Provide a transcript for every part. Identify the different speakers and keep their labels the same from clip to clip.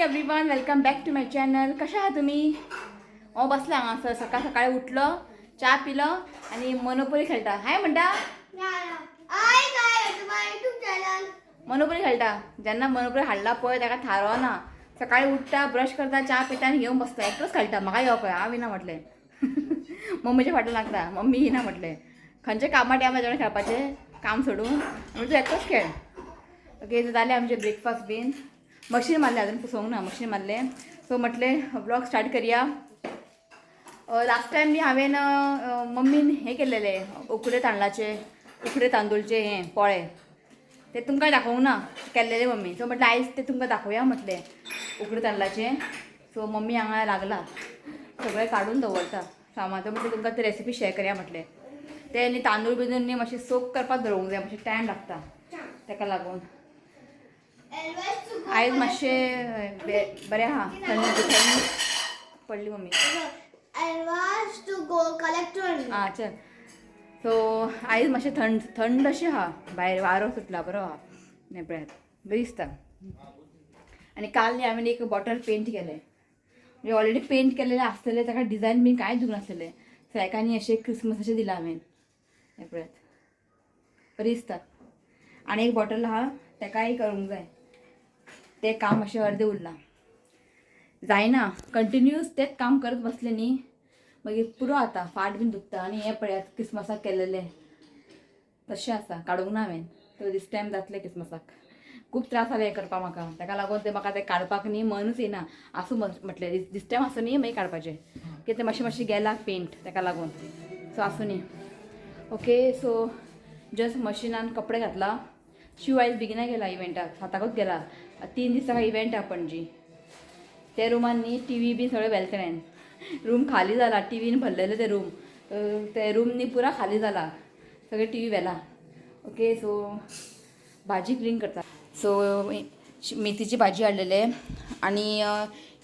Speaker 1: Everyone, welcome back to my channel. कशा आहात तुम्ही? हांव बसला हांगासर. सकाळ सकाळी उठलो, च्या पिलो आनी मोनोपोली खेळटा. हाय म्हणटा.
Speaker 2: हाय काय my YouTube channel.
Speaker 1: Monopoly खेळटा. जेन्ना मोनोपोली हाडला पळय, ताका थारो ना. सकाळी उठता, ब्रश करता, च्या पिता आनी घेवन बसता. एकटोच खेळटा. म्हाका येवप पळय, हांव येना म्हटलें. मम्मीच्या फाटल्यान लागता. मम्मी येना म्हटलें. खंयच्या कामा टायमार जेवण खेळपाचें काम सोडून म्हणजे तूं एकटोच खेळ. ओके, जालें आमचें ब्रेकफास्ट बीन. मशीन मारलें, अजून पुसोवंक ना, मशीन मारलें. सो म्हटलें व्लॉग स्टार्ट करया. लास्ट टायम बी हांवें मम्मीन हें केल्लेलें, उकडे तांदळाचे, उकडे तांदूळचे हें पोळे, ते तुमकां दाखोवंक ना केल्लेले मम्मी. सो म्हटलें आयज ते तुमकां दाखोवया म्हटलें, उकडे तांदळाचे. सो मम्मी हांगा लागला, सगळें काडून दवरता सामान. तो म्हटलें तुमकां ते रेसिपी शेअर करया म्हटलें. ते न्ही तांदूळ बिंदूळ न्ही मातशें सोक करपाक दवरूंक जाय, मातशें टायम लागता ताका लागून. आयज मातशें बरें आहा, थंड थंड पडली mummy.
Speaker 2: Advice to go collector.
Speaker 1: आं, चल. सो आयज मातशें थंड थंड अशें आहा भायर, वारो सुटला, बरो आहा. हें पळयात, बरी दिसता. आनी काल न्ही हांवें एक बॉटल पेंट केलें. म्हणजे ऑलरेडी पेंट केलेलें आसतलें, ताका डिजायन बीन कांय दिवंक नासलेलें. सो हेका न्ही अशें क्रिसमसाचें दिलां हांवें. हें पळयात, बरी दिसता. आनी एक बॉटल आहा, ताकाय करूंक जाय. तें काम मातशें अर्दें उरलां, जायना. कंटिन्यूस तेंच काम करत बसलें न्ही, मागीर पुरो आतां, फाट बीन दुखता. आनी हें पळयात, क्रिसमसाक केलेलें तशें आसा, काडूंक ना हांवें. सो दीस टायम जातलें क्रिसमसाक. खूब त्रास जाले हें करपाक म्हाका. ताका लागून तें म्हाका तें काडपाक न्ही मनूच येना. आसूं म्हटलें, दीस टायम आसूं न्ही, मागीर काडपाचें. कित्याक तें मातशें मातशें गेला पेंट, ताका लागून. सो आसूं न्ही. ओके, सो जस्ट मशिनान कपडे घातला. शिव आयज बेगिना गेला इव्हेंटाक, 7कांकूच गेला. 3 दीस ताका इव्हेंट आहा पणजी. त्या रुमान न्ही टीवी बी सगळें व्हेलें तेणेन. रूम खाली जाला, टीवीन भरलेले ते रूम. ते रूम न्ही पुरा खाली जाला, सगळे टीवी व्हेला. ओके, सो भाजी क्लीन करता. सो मेथीची भाजी हाडलेले आनी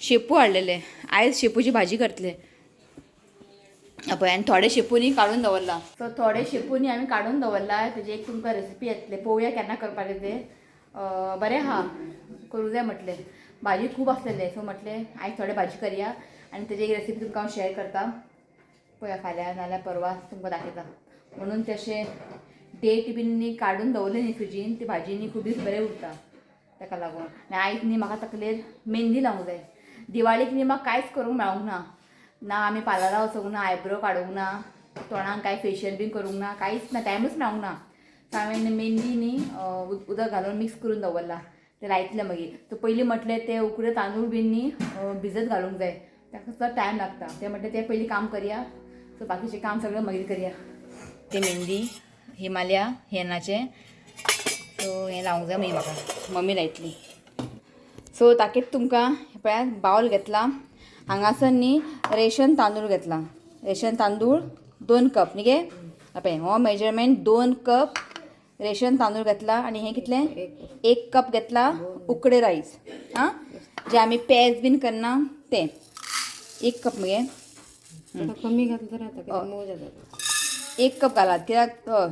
Speaker 1: शेपू हाडलेले. आयज शेपूची भाजी करतले पळय. आनी थोडे शेपू न्ही काडून दवरला. सो थोडे शेपू न्ही आमी काडून दवरला, तेजी एक तुमकां रेसिपी येतले. पळोवया केन्ना करपाचें ते. बरें आहा, करूं जाय म्हटलें. भाजी खूब आसलेले, सो म्हटलें आयज थोडे भाजी करया आनी तेजी एक रेसिपी तुमकां हांव शेअर करता. पळया, फाल्यां नाल्यार परवा तुमकां दाखयता. म्हणून तशें डेट बीन न्ही काडून दवरले न्ही फ्रिजीन, ती भाजी न्ही खूब दीस बरें उरता, ताका लागून. आनी आयज न्ही म्हाका तकलेर मेहंदी लावंक जाय. दिवाळीक न्ही म्हाका कांयच करूंक मेळोंक ना. ना आमी पार्लराक वचूंक ना, आयब्रो काडूंक ना, तोंडाक कांय फेशियल बीन करूंक ना, कांयच ना, टायमूच मेळोंक ना. सो हांवें मेहंदी न्ही उदक घालून मिक्स करून दवरला, ते लायतले मागीर. सो पयलीं म्हटलें ते उकडे तांदूळ बीन न्ही भिजत घालूंक जाय, ताका चड टायम लागता. ते म्हटलें ते पयलीं काम करया, सो बाकीचें काम सगळें मागीर करया. ते मेहंदी हिमालया हेनाचें. सो हें लावंक जाय मागीर म्हाका, मम्मी लायतली. सो दाखयत तुमकां. पळयात, बावल घेतला. हांगासर न्ही रेशन तांदूळ घेतला. रेशन तांदूळ 2 कप न्ही गे? पळय, हो मेजरमेंट, 2 कप रेशन तांदूळ घेतला. आनी हें कितलें? 1 कप घेतला उकडे रायस. आं, जे आमी पेज बीन करना ते 1 कप मगे.
Speaker 3: कमी घातलं तर आता किती मऊ जातात.
Speaker 1: 1 कप घालात, कित्याक हय,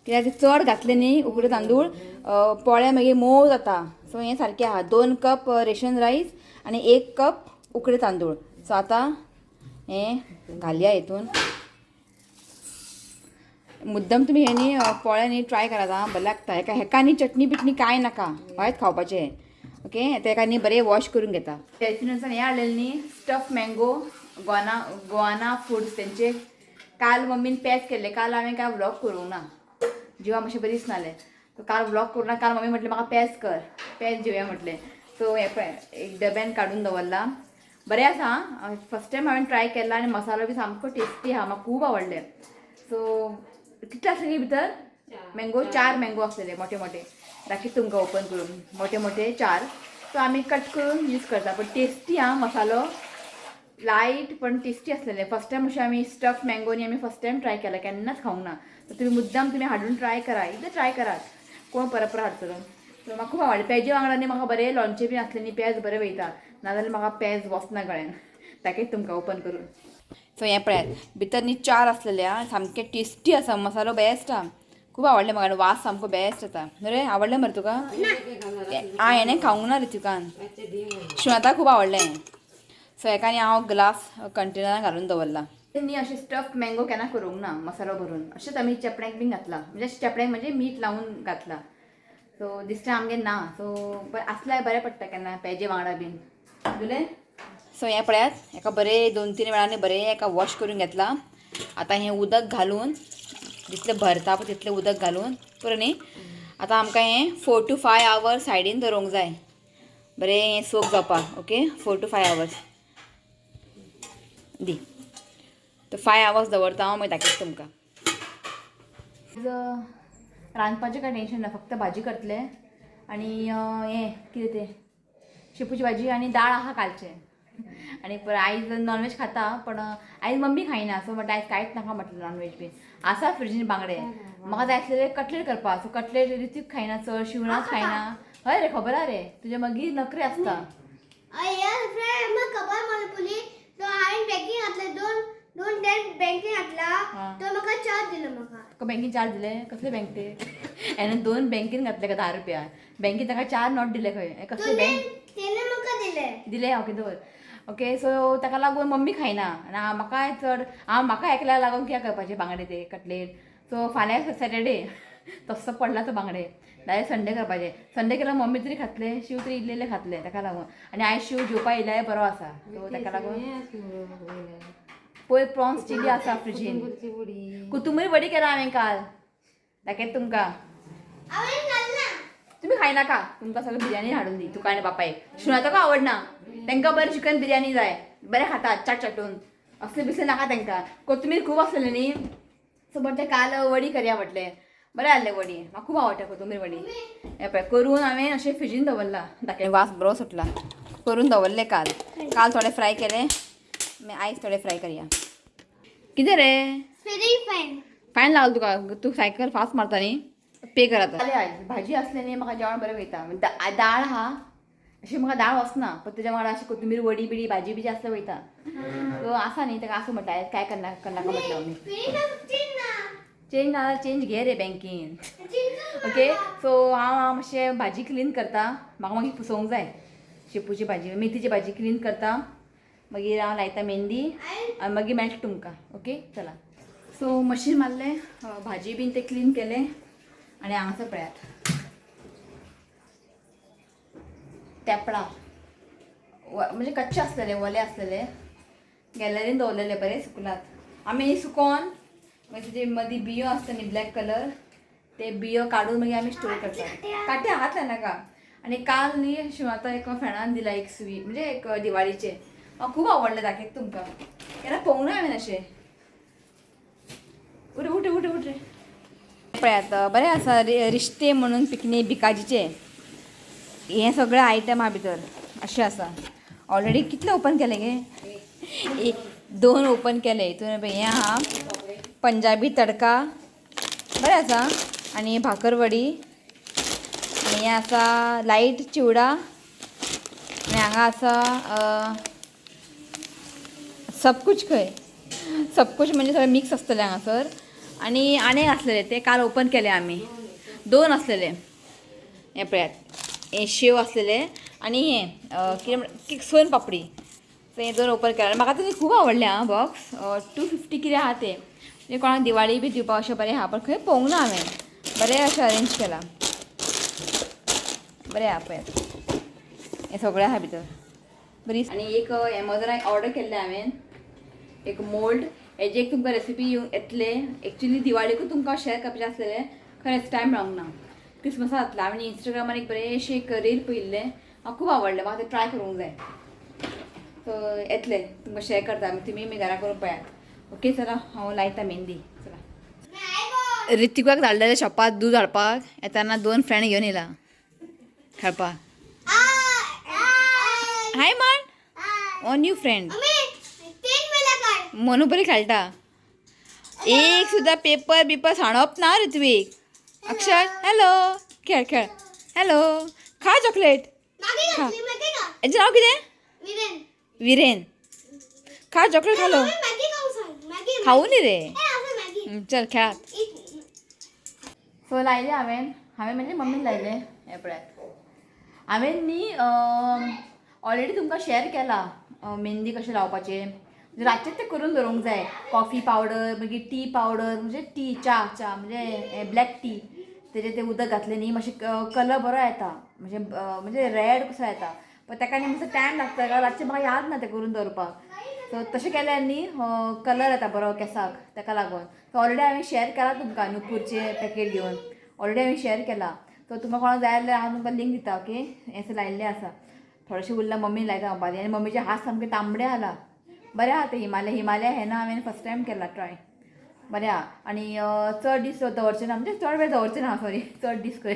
Speaker 1: कित्याक ते चड घातले न्ही उकडे तांदूळ, पोळे मागीर मोव जाता. सो हें सारकें आहा, 2 कप रेशन रायस आनी 1 कप उकडे तांदूळ. सो आतां हें घालया हितून. मुद्दम तुमी हे न्ही पोळे न्ही ट्राय करात आं, बरें लागता. हेका हेका न्ही चटणी बिटणी कांय नाका, हयच खावपाचें. ओके, तेका न्ही बरें वॉश करून घेता. डेस्टिनेशन हें हाडलेलें न्ही, स्टफ मँगो, गोना गोवाना फूड्स तेंचे. काल मम्मीन पेज केल्ले. काल हांवें काय व्लॉग करूंक ना, जिवा मातशें बरें दिसनालें. सो काल व्लॉग करूं ना. काल मम्मी म्हटलें म्हाका पेज कर, पेज जेवया म्हटलें. सो हें पळय, एक डब्यान काडून दवरला. बरें आसा आं. फर्स्ट टायम हांवें ट्राय केला आनी मसालो बी सामको टेस्टी आहा, म्हाका खूब आवडलें. सो कितले आसले भितर मँगो? चार मँगो आसलेले, मोठे मोठे. दाखयता तुमकां ओपन करून. मोठे मोठे चार. सो आमी कट करून यूज करता, पण टेस्टी आं. मसालो लायट पण टेस्टी आसलेले. फर्स्ट टायम अशें आमी स्टफ मँगो न्ही आमी फर्स्ट टायम ट्राय केला, केन्नाच खावंक ना. तर तुमी मुद्दाम तुमी हाडून ट्राय करा, एकदां ट्राय करात. कोण परत परत हाडटलो. सो म्हाका खूब आवडलें. पेजे वांगडा न्ही म्हाका बरें लोणचें बी आसलें न्ही, पेज बरें वयता. नाजाल्यार म्हाका पेज वचना गळ्यान. दाखयता तुमकां ओपन करून. सो हें पळयात, भितर न्ही चार आसलेले आं. सामकें टेस्टी आसा, मसालो बेस्ट आहा. खूब आवडलें म्हाका आनी वास सामको बेस्ट येता रे. आवडलें मरे तुका? आं, हेणें खावंक ना ऋतिकान. शिवनाथाक खूब आवडलें. सो हेका न्ही हांव ग्लास कंटेनरान घालून दवरला. न्ही अशें स्टफ मँगो केन्ना करूंक ना मसालो भरून. अशेंच आमी चेपड्याक बीन घातला, म्हणजे चेपड्याक म्हणजे मीठ लावन घातला. सो दिसता आमगेर ना, सो आसल्यार बरें पडटा केन्ना पेजे वांगडा बीन तुलें. सो हें पळयात, हेका बरें 2-3 वेळांनी बरें हेका वॉश करून घेतला. आतां हें उदक घालून जितलें भरता पळय तितलें उदक घालून पुरो न्ही. आतां आमकां हें 4 to 5 hours सायडीन दवरूंक जाय, बरें हें सोक जावपाक. ओके, 4 to 5 hours दी. तो 5 आवर्स दवरता हांव, मागीर दाखयता तुमकां. रांदपाचें कांय टेंशन ना, फक्त भाजी करतलें आनी हें कितें तें शेपूची भाजी आनी दाळ आहा कालचें. आनी आयज नॉनव्हेज खाता, पण आयज मम्मी खायना, सो म्हटलें आयज कांयच नाका म्हटलें नॉनव्हेज बीन. आसा फ्रिजीन बांगडे, म्हाका जाय आसलेले कटलेट करपाक. सो कटलेट ऋतिक खायना चड, शिवणाक खायना. हय रे, खबर आहा रे, तुजे मागीर नखरे आसता.
Speaker 2: खबर मला पुली तो हांवें बँकेन घातले दोन दोन टॅन बँकेन घातला, तो म्हाका चार्ज दिलो म्हाका.
Speaker 1: तुका बँकेन चार्ज दिले? कसले बँक ते? हेणें 2 बँकेन घातले का 10 रुपया बँकेन ताका 4 नोट दिले खंय. हें कसले बँक?
Speaker 2: तेणे म्हाका दिले.
Speaker 1: दिले. ओके दवर. ओके, सो ताका लागून मम्मी खायना आनी म्हाकाय चड, हांव म्हाका एकल्या लागून कित्याक करपाचें बांगडे ते कटलेट. सो फाल्यां सॅटर्डे तसो पडला तो बांगडे, जाल्यार संडे करपाचें. संडे केल्यार मम्मी तरी खातले, शिव तरी इल्ले खातले ताका लागून. आनी आयज शिव जेवपा येयल्यार बरो आसा, सो ताका लागून पयर प्रॉन्स चिली आसा फ्रिजीन. कोथुंबीर वडी केला हांवें काल, दाखयता तुमकां. तुमी खायनाका, तुमकां सगळें बिरयानी हाडून दी तुका आनी बापायक. शिवनाथाक आवडना, तांकां बरें चिकन बिरयानी जाय, बरें खातात चाट चाटून, असले बिसले नाका तांकां. कोथुंबीर खूब आसलेली न्ही, सो म्हटलें काल वडी करया म्हटलें. बरें आहलें वडी, म्हाका खूब आवडटा कोथुंबीर वडी. हें पळय करून हांवें अशें फ्रिजीन दवरला. दाखय, वास बरो सुटला. करून दवरले काल, काल थोडे फ्राय केले, मागीर आयज थोडे फ्राय करया. कितें रे?
Speaker 2: फायन
Speaker 1: फायन लागलो तुका, तूं सायकल फास्ट मारता न्ही. पे कर आतां. आयज भाजी आसली न्ही म्हाका जेवण बरें वयता. दाळ आहा अशी म्हाका दाळ वचना, पण तुज्या वांगडा अशी कोथुंबीर वडी बिडी भाजी बिजी आसल्यार वयता. सो आसा न्ही ताका आसूं म्हटलें, आयज काय करनाका म्हटलें मम्मी. चेंज ना, चेंज घे रे बँकेन. ओके, सो हांव मातशें भाजी क्लीन करता, म्हाका मागीर पुसोवंक जाय. शेपूची भाजी, मेथीची भाजी क्लीन करता, मागीर हांव लायता मेहंदी आनी मागीर मेळटा तुमकां. ओके चला. सो मशीन मारलें, भाजी बीन ते क्लीन केलें आनी हांगासर पळयात तेपळा म्हणजे कच्चे आसलेले, ओले आसलेले, गॅलरीन दवरलेले बरे सुकलात. आमी सुकोन मागीर तेजे मदीं बियो आसता न्ही ब्लॅक कलर, ते बियो काडून मागीर आमी स्टोर करतात. काटे हात लायनाका. आनी काल न्ही शिवाता एका फ्रेंडान दिला एक स्वी, म्हणजे एक दिवाळीचे, म्हाका खूब आवडलें. दाखयता तुमकां, केन्ना पळोवंक ना हांवें अशें. उठ उठ उठ उठ. पळयात बरें आसा रिश्ते म्हणून पिकनीक भिकाजीचे हें सगळें आयटम आहा भितर अशें आसा. ऑलरेडी कितले ओपन केले गे? 1 2 ओपन केले. हितून हें आहा पंजाबी तडका, बरें आसा, आनी भाकरवडी, आनी हें आसा लायट चिवडा, आनी हांगा आसा सब कुछ खंय, सब कुछ म्हणजे सगळें मिक्स आसतलें हांगासर. आनी आनी आसलेले ते काल ओपन केले आमी, 2 आसलेले. हें पळयात, हें शेव आसलेले आनी हें कितें म्हणटा सोन पापडी. सो हें 2 ओपन केलें. म्हाका तें खूब आवडलें आं बॉक्स. 250 कितें आहा तें, म्हणजे कोणाक दिवाळी बी दिवपाक अशें बरें आहा, पण खंय पळोवंक ना हांवें. बरें अशें अरेंज केलां, बरें आहा. पळयात हें सगळें आहा भितर बरी. आनी एक एमेझॉनाक ऑर्डर केल्लें हांवें एक मोल्ड, हेजी एक तुमकां रेसिपी येतले. एक्चुली दिवाळीकूच तुमकां शेअर करपाचें आसलेलें, खरेंच टायम मेळोंक ना. क्रिसमसा जातलें. हांवें इंस्टाग्रामार एक बरेंशें एक रील पळयल्लें, म्हाका खूब आवडलें, म्हाका तें ट्राय करूंक जाय. सो येतलें तुमकां शेअर करता, तुमी मी घरा करून पळयात. ओके चला, हांव लायता मेहंदी. चला, ऋतिकाक धाडलेलें शॉपार दूद हाडपाक, येताना 2 फ्रेंड घेवन येयला खेळपाक. हाय म्हण, ओ न्यू फ्रेंड. मनू बरी खेळटा. एक सुद्दां पेपर बिपर सांडप ना ऋत्वीक. अक्षर हॅलो, खेळ खेळ, हॅलो, खा चॉकलेट खा. हेजें नांव कितें? विरेन. खा चॉकलेट खालो, खावूं न्ही रे. चल खेळात. सो लायले हांवें, हांवें म्हणजे मम्मीन लायले. हें पळयात, हांवें न्ही ऑलरेडी तुमकां शेअर केला मेहंदी कशें लावपाचें. म्हणजे रातचें तें करून दवरूंक जाय. कॉफी पावडर, मागीर टी पावडर, म्हणजे टी च्या च्या म्हणजे ब्लॅक टी, तेजें तें उदक घातलें न्ही मातशें कलर बरो येता, म्हणजे म्हणजे रेड कसो येता. पण ताका न्ही मातसो टायम लागता, कारण रातचें म्हाका याद ना तें करून दवरपाक. सो तशें केल्यार न्ही कलर येता बरो केंसाक, ताका लागून. सो ऑलरेडी हांवें शेअर केला तुमकां, नुपूरचें पॅकेट घेवन ऑलरेडी हांवें शेअर केला. सो तुमकां कोणाक जाय जाल्यार हांव तुमकां लिंक दिता. ओके, हें लायिल्लें आसा, थोडेशें उरलां, मम्मी लायता म्हणपा. आनी मम्मीचे हात सामके तांबडे जाला. बरें आहा तें हिमालय, हिमालय हें ना हांवें फर्स्ट टायम केला ट्राय, बरें आहा. आनी चड दीस दवरचें ना, म्हणजे चड वेळ दवरचें ना, सॉरी चड दीस खंय,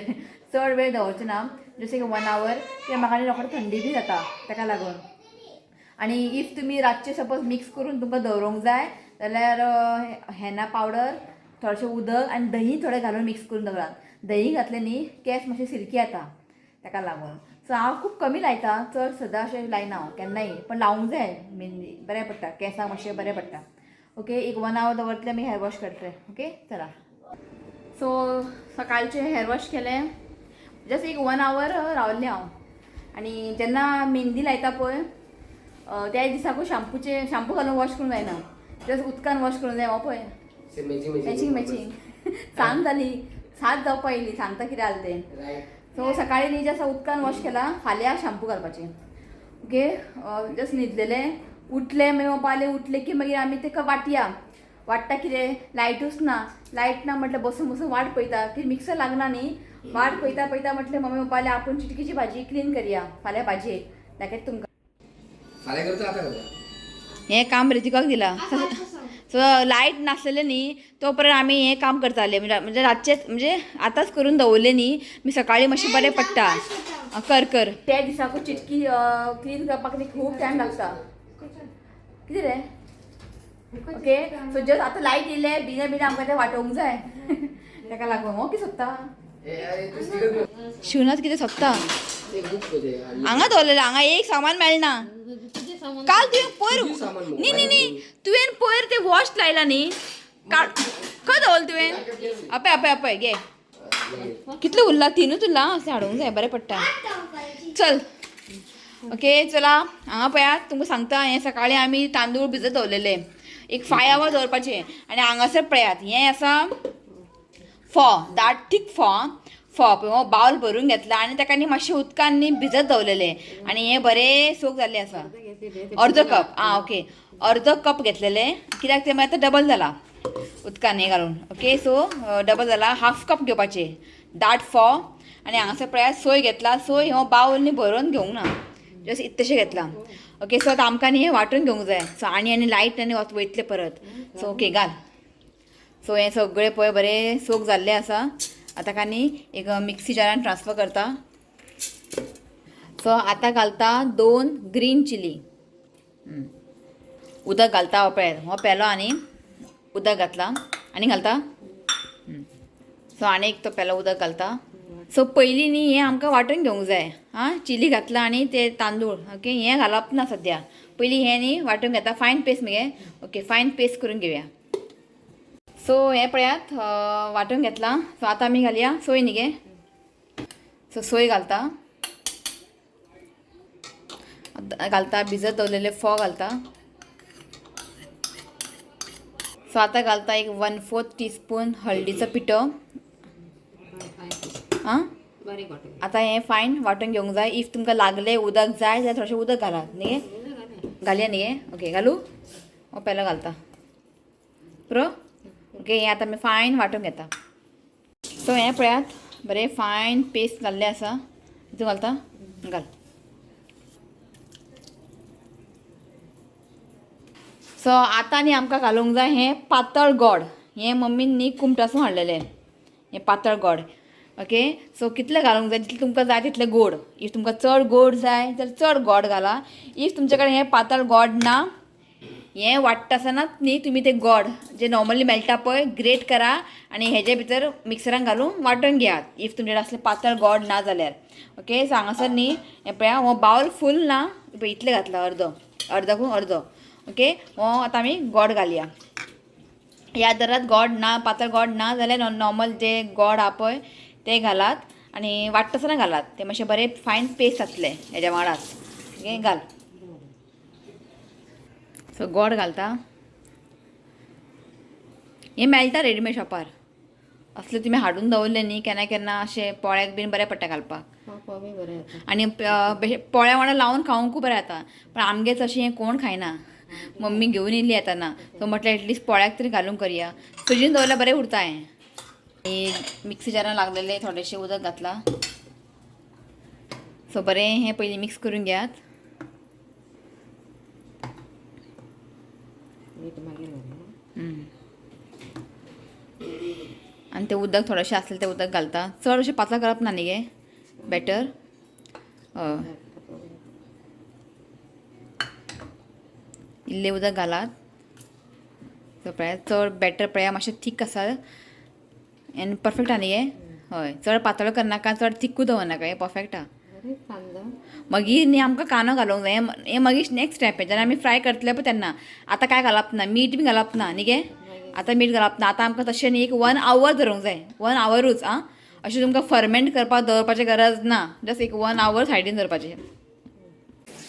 Speaker 1: चड वेळ दवरचें ना, जशें की 1 our, कित्याक म्हाका न्ही रोखडें थंडी बी जाता ताका लागून. आनी if तुमी रातचें सपोज मिक्स करून तुमकां दवरूंक जाय जाल्यार हेना पावडर, थोडेशें उदक आनी दही थोडें घालून मिक्स करून दवरात. दही घातलें न्ही केंस मातशें सिल्की येता ताका लागून. सो हांव खूब कमी लायता, चड सदां अशें लायना हांव केन्नाय, पण लावंक जाय मेहंदी, बरें पडटा केंसांक मातशें बरें पडटा. ओके, एक 1 our दवरतलें, आमी हेअर वॉश करतले. ओके चला. सो सकाळचें हेअर वॉश केलें, जस्ट एक 1 our रावलें हांव. आनी जेन्ना मेहंदी लायता पळय त्या दिसाकूय शॅम्पूचे शॅम्पू घालून वॉश करूंक जायना, जस्ट उदकान वॉश करूंक जाय. हो पळय मॅचींग मॅचींग सांज जाली, 7 जावपा येयली, सांगता कितें जालें तें. सो सकाळी न्ही जस्ट उदकान वॉश केला, फाल्यां शॅम्पू घालपाचें. ओके, जस्ट न्हिदलेलें, उठलें, मागीर मोबायले उठलें की मागीर आमी तेका वाटया, वाडटा कितें लायटूच ना, लायट ना म्हटल्यार बसून बसून वाट पळयता, की मिक्सर लागना न्ही, वाट पळयता पळयता म्हटलें मम्मी पप्पाले आपूण चिटकीची भाजी क्लीन करया फाल्यां भाजयेक, दाखयता तुमकां.
Speaker 4: फाल्यां करता, आतां करता.
Speaker 1: हें काम रितिकाक दिलां. सो लायट नासलेले न्ही तो पर्यंत आमी हें काम करताले, म्हणजे रातचेच, म्हणजे आतांच करून दवरलें न्ही मी सकाळी मातशें बरें पडटा. कर कर त्या दिसाकूच चिटकी क्लीन करपाक न्ही खूब टायम लागता. कितें रे? ओके, सो जस्ट आतां लायट येयले बिना बिना आमकां तें वाटोवंक जाय, ताका लागून. हो कितें सोदता? शिवनाथ कितें सोदता? हांगा दवरलेलें, हांगा एक सामान मेळना. काल तुवें पयर न्ही न्ही न्ही तुवें पयर ते वॉश लायला न्ही, खंय दवरलें तुवें? अपय अपय अपय घे, कितलें उरला? 3ूच उरला, अशें हाडूंक जाय, बरें पडटा. चल ओके चला, हांगा पळयात तुमकां सांगता, हें सकाळीं आमी तांदूळ भिजत दवरलेले, एक 5 our दवरपाचें. आनी हांगासर पळयात हें आसा फोव, दाटीक फोव, फोव पळय हो बावल भरून घेतला आनी ताका न्ही मातशें उदकान न्ही भिजत दवरलेलें आनी हें बरें सोक जाल्लें आसा. अर्दो कप, आं ओके, अर्दो कप घेतलेलें, कित्याक तें मागीर आतां डबल जाला उदकान हें घालून. ओके, सो डबल जाला, हाफ कप घेवपाचें दाट फोव. आनी हांगासर पळयात सोय घेतला, सोय हो बावल न्ही भरून घेवंक ना, जस्ट इतलेशें घेतलां. ओके, सो आतां आमकां न्ही हें वांटून घेवंक जाय. सो आनी आनी लायट आनी वयतलें परत. सो ओके घाल. सो हें सगळें पळय बरें सोक जाल्लें आसा. आतां का न्ही एक मिक्सी जारान ट्रान्सफर करता. सो आतां घालता 2 ग्रीन चिली, उदक घालता. हो पळय हो पेलो आनी उदक घातला आनी घालता. सो आनी एक तो पेलो उदक घालता. सो पयलीं न्ही हें आमकां वांटून घेवंक जाय. आं, चिली घातला आनी ते तांदूळ. ओके, हें घालप ना सद्या, पयलीं हें न्ही वांटून घेता, फायन पेस्ट मगे. ओके, फायन पेस्ट करून घेवया. सो हें पळयात वांटून घेतलां. सो आतां आमी घालया सोय न्ही गे. सो सोय घालता, घालता भिजत दवरलेले फोव घालता. सो आतां घालता एक 1/4 टीस्पून हळदीचो पिठो. आं, आतां हें फायन वांटून घेवंक जाय. If तुमकां लागलें उदक जाय जाल्यार थोडेशें उदक घालात न्ही, घालया न्ही. ओके घालू, हो पेलो घालता पुरो. ओके, हें आतां आमी फायन वांटून घेता. सो हें पळयात बरें फायन पेस्ट जाल्लें आसा. हितून घालता, घाल. सो आतां न्ही आमकां घालूंक जाय हें पातळ गोड. हें मम्मीन न्ही कुमटासून हाडलेलें हें पातळ गोड. ओके, सो कितलें घालूंक जाय, जितलें तुमकां जाय तितलें गोड. If तुमकां चड गोड जाय जाल्यार चड गोड घाला. If तुमचे कडेन हें पातळ गोड ना, हें वांट्टा आसतनाच न्ही तुमी तें गोड जें नॉर्मली मेळटा पळय ग्रेट करा आनी हेजे भितर मिक्सरान घालून वांटून घेयात. If तुमचे कडेन असलें पातळ गोड ना जाल्यार. ओके, सो हांगासर न्ही हें पळया हो बावल फूल ना, पळय इतलें घातलां, अर्दो अर्दाकून अर्दो. ओके, हो आतां आमी गोड घालया. ह्या दरात गोड ना, पातळ गोड ना जाल्यार नॉर्मल जे गोड आहा पळय ते घालात आनी वाडटा आसतना घालात, ते मातशें बरें फायन पेस्ट जातलें हेज्या वांगडाच. ओके, घाल. सो गोड घालता. हें मेळटा रेडीमेड शॉपार, असले तुमी हाडून दवरले न्ही केन्ना केन्ना अशें पोळ्याक बीन बरें पडटा घालपाक.
Speaker 3: खावपाक बी बरें जाता.
Speaker 1: आनी पोळ्या वांगडा लावन खावंकूय बरें जाता. पण आमगे चडशें हें कोण खायना, मम्मी घेवन येयल्ली येताना, सो म्हटल्यार एटलिस्ट पोळ्याक तरी घालून करया. फ्रिजीन दवरल्यार बरें उरता हें. आनी मिक्सी जारान लागलेलें थोडेशें उदक घातलां. सो बरें हें पयलीं मिक्स करून घेयात.
Speaker 3: मीठ मागीर घालूं.
Speaker 1: आनी तें उदक थोडेशें आसलें तें उदक घालता. चड अशें पातळ करप ना न्ही गे बॅटर. हय, इल्लें उदक घालात. सो पळयात चड बॅटर पळया मातशें थीक आसा आनी परफेक्ट आहा न्ही गे. हय, चड पातळ करनाका, चड थिक्कूय दवरनाका, हें परफेक्ट आहा.
Speaker 3: बरें कांदो.
Speaker 1: मागीर न्ही आमकां कांदो घालूंक जाय. हें मागीर नेक्स्ट स्टेप जेन्ना आमी फ्राय करतले पळय तेन्ना. आतां कांय घालप ना, मीठ बी घालप ना न्ही गे, आतां मीठ घालप ना. आतां आमकां तशें न्ही एक 1 our धरूंक जाय, 1 आवरूच. आं, अशें तुमकां फर्मेंट करपाक दवरपाची गरज ना, जस्ट एक 1 our सायडीन दवरपाचें.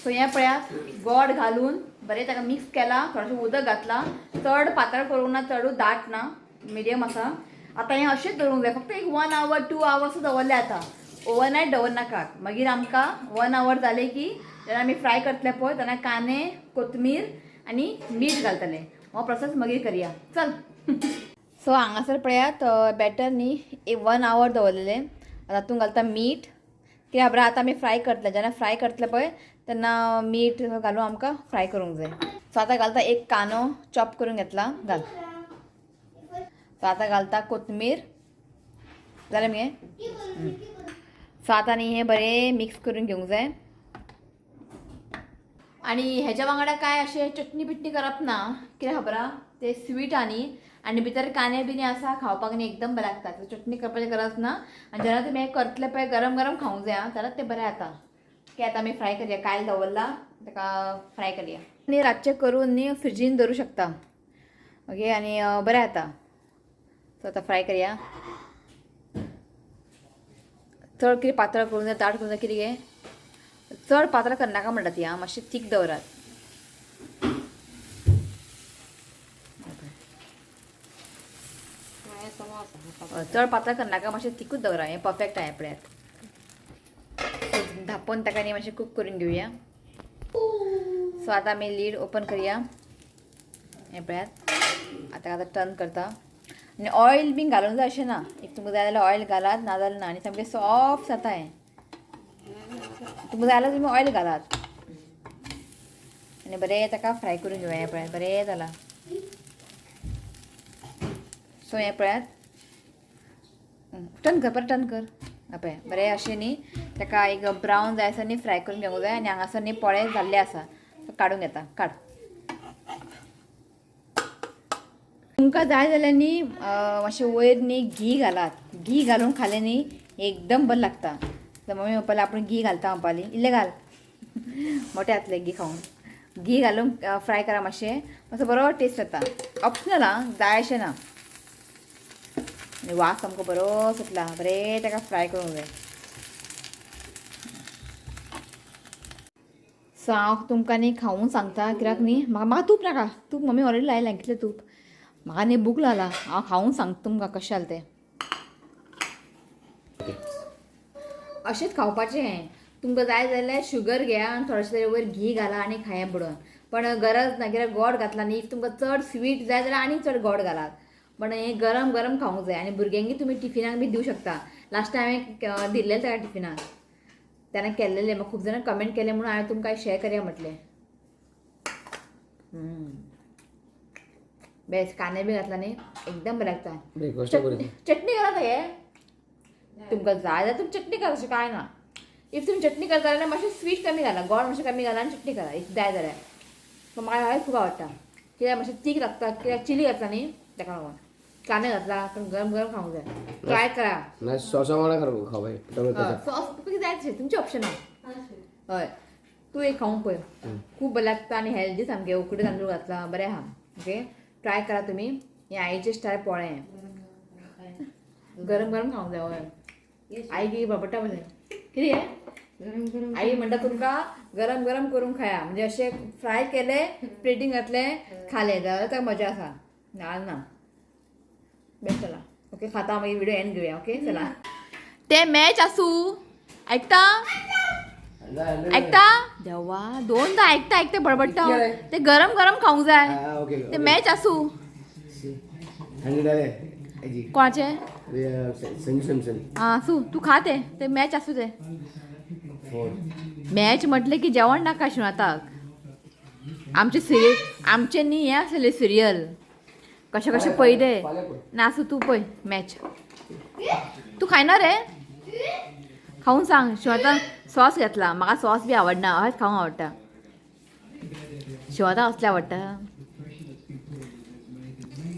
Speaker 1: सो हें पळयात गोड घालून बरें ताका मिक्स केलां, थोडेशें उदक घातलां, चड पातळ करूंक ना, चडूय दाट ना, मिडियम आसा. आतां हें अशेंच दवरूंक जाय, फक्त एक 1 our 2 hours दवरलें. आतां ओवरनायट दवरनाकात. मागीर आमकां 1 our जालें की जेन्ना आमी फ्राय करतले पळय तेन्ना कांदे, कोथमीर आनी मीठ घालतले. हो प्रोसेस मागीर करया. चल. सो हांगासर पळयात बॅटर न्ही एक 1 our दवरलेलें. तातूंत घालता मीठ, कित्याक खबर आतां आमी फ्राय करतले, जेन्ना फ्राय करतले पळय तेन्ना मीठ घालून आमकां फ्राय करूंक जाय. सो आतां घालता एक कांदो चॉप करून घेतला, घाल. सो आतां घालता कोथमीर, जालें मगे. सो आतां न्ही हें बरें मिक्स करून घेवंक जाय. आनी हेज्या वांगडा कांय अशें चटणी बिटणी करप ना, कित्याक खबर आहा ते स्वीट आनी आनी भितर कांदे बिने आसा, खावपाक न्ही एकदम बरें लागता. सो चटणी करपाची गरज ना. आनी जेन्ना तुमी हें करतले पळय गरम गरम खावंक जाय आं, जाल्यार तें बरें जाता. की आतां आमी फ्राय करया, कायल दवरला ताका फ्राय करया. आनी रातचें करून न्ही फ्रिजीन दवरूं शकता. ओके, आनी बरें जाता. सो आतां फ्राय करया. चड कितें पातळ करूंक जाय, दाट करूंक जाय, कितें गे चड पातळ करनाका म्हणटा ती. आं, मातशें थीक दवरात. चड पातळ करनाका, मातशें थिकूच दवरा, हें परफेक्ट आहा पळयात. धांपून ताका न्ही मातशें कूक करून घेवया. सो आतां आमी लीड ओपन करया. हें पळयात आतां आतां टर्न करता. आनी ऑयल बीन घालूंक जाय अशें ना, if तुमकां जाय जाल्यार ऑयल घालात, ना जाल्यार ना. आनी सामकें सॉफ्ट जाता हें, तुमकां जाय जाल्यार तुमी ऑयल घालात. आनी बरें ताका फ्राय करून घेवया. हें पळयात बरें जालां. सो हें पळयात, टर्न कर, परत टर्न कर. पळय बरें अशें न्ही ताका एक ब्रावन जाय आसा न्ही फ्राय करून घेवंक जाय. आनी हांगासर न्ही पोळे जाल्ले आसा, काडून घेता. काड. तुमकां जाय जाल्यार न्ही मातशें वयर न्ही घी घालात. घी घालून खालें न्ही एकदम बरें लागता. तर मम्मी म्हणपाली आपूण घी घालता म्हणपाली, इल्लें घाल, मोठें जातलें घी खावन. घी घालून फ्राय करा मातशें, मातसो बरो टेस्ट जाता. ऑप्शनल आं, जाय अशें ना. आनी वास सामको बरो सुटला, बरें ताका फ्राय करूंक जाय. सो हांव तुमकां न्ही खावून सांगता, कित्याक न्ही म्हाका तूप नाका, तूप मम्मी ऑलरेडी लायलां, कितलें तूप म्हाका न्ही भूक लागला. हांव खावून सांगता तुमकां कशें जालें तें. अशेंच खावपाचें हें. तुमकां जाय जाल्यार शुगर घेया आनी थोडेशें तरी वयर घी घाला आनी खाया बुडोवन, पण गरज ना, कित्याक गोड घातला न्ही. If तुमकां चड स्वीट जाय जाल्यार आनीक चड गोड घालात, पण हें गरम गरम खावंक जाय. आनी भुरग्यांक तुमी टिफिनाक बी दिवं शकता. लास्ट टायम हांवें दिल्लें ताका टिफिनाक, ताणें केल्लेलें, म्हाका खूब जाणां कमेंट केलें म्हणून हांवें तुमकां शेअर करया म्हटलें. बेस्ट. कांदे बी घातला न्ही एकदम बरें लागता. चटणी घालात हे तुमकां जाय जाल्यार तुमी चटणी घाला, अशें कांय ना. If तुमी चटणी करता जाल्यार मातशें स्वीट कमी घाला, गोड मातशें कमी घाला आनी चटणी घाला if जाय जाल्यार. पूण म्हाका खूब आवडटा, कित्याक मातशें तीख लागता, कित्याक चिली घातला न्ही ताका लागून. कांदे घातला पूण गरम गरम खावंक जाय. ट्राय करा.
Speaker 4: ना सॉसा वांगडा खावपाक
Speaker 1: सॉस तुका जाय तशें तुमचें ऑप्शन आहा. हय, तूं एक खावंक पळय, खूब बरें लागता आनी हेल्दी सामकें. उकडे तांदूळ घातला, बरें आहा. ओके, ट्राय करा तुमी. हे आईचे स्टायल पोळे. गरम गरम खावंक जाय. हय, आई की बाबटा मरे कितें हें?
Speaker 3: गरम गरम.
Speaker 1: आई म्हणटा तुमकां गरम गरम करून खाया, म्हणजे अशें फ्राय केले, प्लेटीन घातले, खाले जाल्यार ताका मजा आसा. ना ना, बेस्ट. चला, ओके, खाता, मागीर व्हिडिओ एंड घेवया. ओके, चला. ते मॅच आसूं. ऐकता ऐकता देवा, दोनदा ऐकता ऐकता बडबडटा. ते गरम गरम खावंक जाय.
Speaker 4: ओके.
Speaker 1: ते मॅच आसूं.
Speaker 4: 100 आले हेजी.
Speaker 1: कोणाचे?
Speaker 4: संजू सॅमसन.
Speaker 1: आं, आसूं, तूं खा ते. ते मॅच आसूं ते.
Speaker 4: 4.
Speaker 1: मॅच म्हटलें की जेवण नाका शिवनाथाक. आमचे सिरियल, आमचे न्ही हें आसलें सिरियल कशें कशें पळयले. ना, आसूं, तूं पळय मॅच. तूं खायना रे? खावन सांग. शिवनाथान सॉस घेतला. म्हाका सॉस बी आवडना, हयच खावंक आवडटा. शिवनाथाक असलें आवडटा,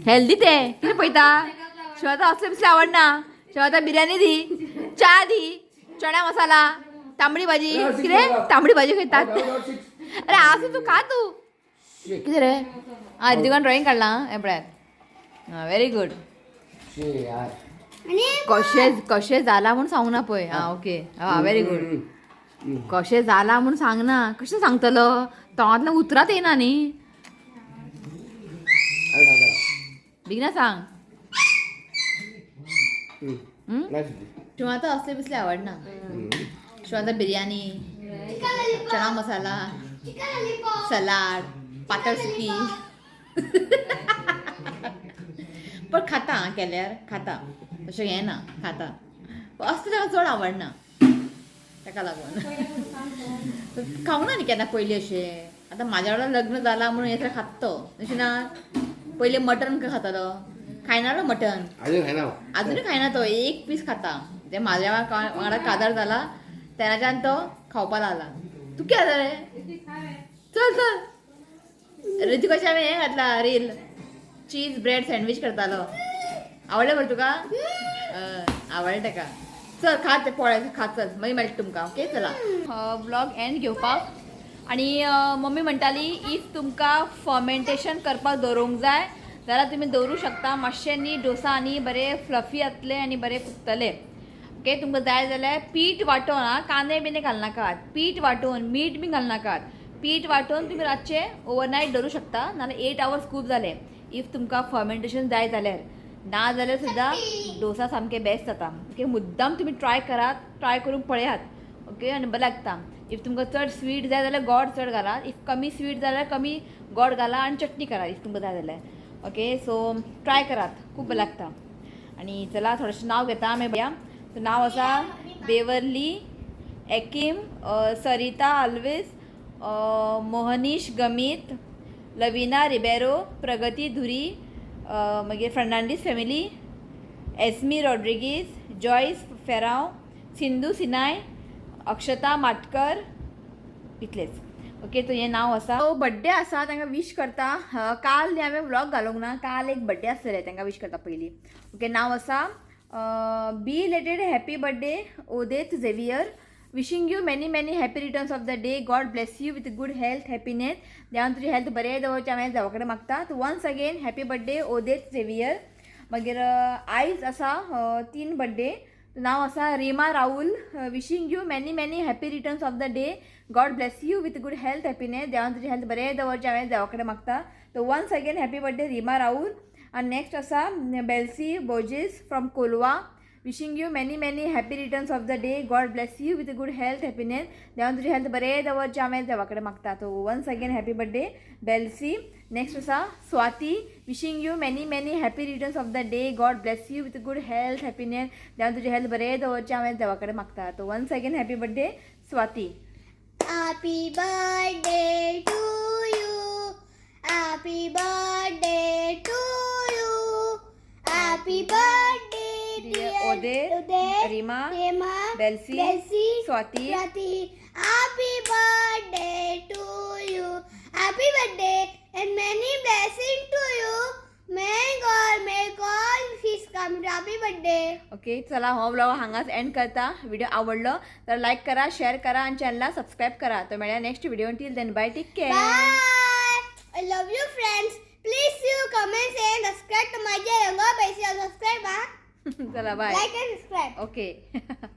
Speaker 1: हेल्दी ते. कितें पळयता? शिवनाथाक असलें बिसलें आवडना. शिवनाथाक बिर्याणी दी, च्या दी, चण्या मसाला, तांबडी भाजी. कितें तांबडी भाजी खंयतात? अरे आसूं, तूं खा तूं. कितें रे? आं, रितिकान ड्रॉइंग काडलां हें पळयात. आं, व्हेरी गुड.
Speaker 4: यार.
Speaker 2: आनी
Speaker 1: कशें कशें जाला म्हूण सांगू ना पळय. आं, ओके, आं, व्हेरी गुड. कशें जाला म्हूण सांगना, कशें सांगतलो? तोंडांतल्यान उतरांत येयना न्ही. बेगिना सांग. शिवांता असले बिसले आवडना. शिवांता बिर्याणी, चणा मसाला,
Speaker 2: चिकन लॉलीपॉप.
Speaker 1: सलाड, पातळ सुकी. पण खाता आं, केल्यार खाता, तशें हें ना, खाता. असलें ताका चड आवडना, ताका लागून खावंक ना न्ही केन्ना पयलीं अशें. आतां म्हाज्या वांगडा लग्न जाला म्हणून हें सगळें खाता तो. अशें ना, पयलीं मटन खातालो, खायना रो मटन.
Speaker 4: अजून खायना.
Speaker 1: अजूनय खायना तो, एक पीस खाता. ते म्हाज्या वांगडा काजार जाला तेन्नाच्यान तो खावपा लागला. तूं कितें जाता रे? चल चल. ऋतिकाचे हांवें हें घातला रील, चीज ब्रेड सँडवीच करतालो. आवडलें मरे तुका? हय, आवडलें ताका. चल खा ते पोळे खा. चल, मागीर मेळटा तुमकां. ओके, चला, व्लॉग एंड घेवपाक. आनी मम्मी म्हणटाली, if तुमकां फर्मेंटेशन करपाक दवरूंक जाय जाल्यार तुमी दवरूं शकता. मातशें न्ही डोसा आनी बरे फ्लफी जातले आनी बरे फुगतले. ओके, तुमकां जाय जाल्यार पीठ वांटोवन, आं, कांदे बिंदे घालनाकात, पीठ वांटून, मीठ बी घालनाकात, पीठ वांटून तुमी रातचें ओवरनायट दवरूं शकता. नाल्यार 8 आवर्स खूब जाले if तुमकां फर्मेंटेशन जाय जाल्यार. ना जाल्यार सुद्दां डोसा सामके बेस्ट जाता. ओके, मुद्दाम तुमी ट्राय करात, ट्राय करून पळयात. ओके, आनी बरें लागता. If तुमकां चड स्वीट जाय जाल्यार गोड चड घालात, if कमी स्वीट जाल्यार कमी गोड घाला आनी चटणी करात if तुमकां जाय जाल्यार. ओके, सो ट्राय करात, खूब बरें लागता. आनी चला, थोडेशें नांव घेता आमी पळया. सो नांव आसा बेवर्ली एकीम, सरिता आल्वीस, मोहनीश गमीत, लविना रिबेरो, प्रगती धुरी, मागीर फर्नांडीस फॅमिली, एस्मी रॉड्रिगीज, जॉयस फेरांव, सिंधू सिनाय, अक्षता माटकर, इतलेच. ओके, तो हें नांव आसा. सो बड्डे आसा, तांकां वीश करता. काल न्ही हांवें व्लॉग घालूंक ना, काल एक बड्डे आसलेले, तांकां वीश करता पयलीं. ओके, नांव आसा, belated happy birthday Odette Xavier. Wishing you many many happy returns of the day. God bless you with good health, happiness. देवान तुजी हेल्थ बरें दवरचें हांवें देवा कडेन मागता. Once again happy birthday Odette Xavier. मागीर आयज आसा तीन बड्डे. नांव आसा Rima Rahul. Wishing you many many happy returns of the day. God bless you with good health, happiness. देवान तुजी हेल्थ बरें दवरचें हांवें देवा कडेन मागता. तो once again happy birthday Rima Rahul. आनी नेक्स्ट आसा बेल्सी बोजीस from Colva. Wishing you many many happy returns of the day. God bless you with good health, happiness. देवान तुजी हेल्थ बरें दवरचें हांवें देवा कडेन मागता. तो once again happy birthday Belsi. Next आसा Swati. Wishing you many many happy returns of the day. God bless you with good health, happiness. देवान तुजी हेल्थ बरें दवरचें हांवें देवा कडेन मागता. तो once again happy birthday Swati.
Speaker 2: Happy birthday to you. Happy birthday to you. Happy birthday,
Speaker 1: Dear
Speaker 2: dear
Speaker 1: Odette,
Speaker 2: Odette,
Speaker 1: Rima,
Speaker 2: Rima,
Speaker 1: Belsi,
Speaker 2: Belsi,
Speaker 1: Swati.
Speaker 2: Swati. Happy birthday to you. Happy birthday and many blessings to you. May God make all his come. Happy birthday.
Speaker 1: Okay, चला, हो vlog हांगाच and करता. Video आवडलो तर like करा, share करा आणि चॅनलला सबस्क्राईब करा. तर मेळया next video. Till then, bye, take care.
Speaker 2: Bye. I love you, friends. Please you comment and subscribe to my channel. Subscribe हा.
Speaker 1: चला bye.
Speaker 2: Like and subscribe.
Speaker 1: Okay.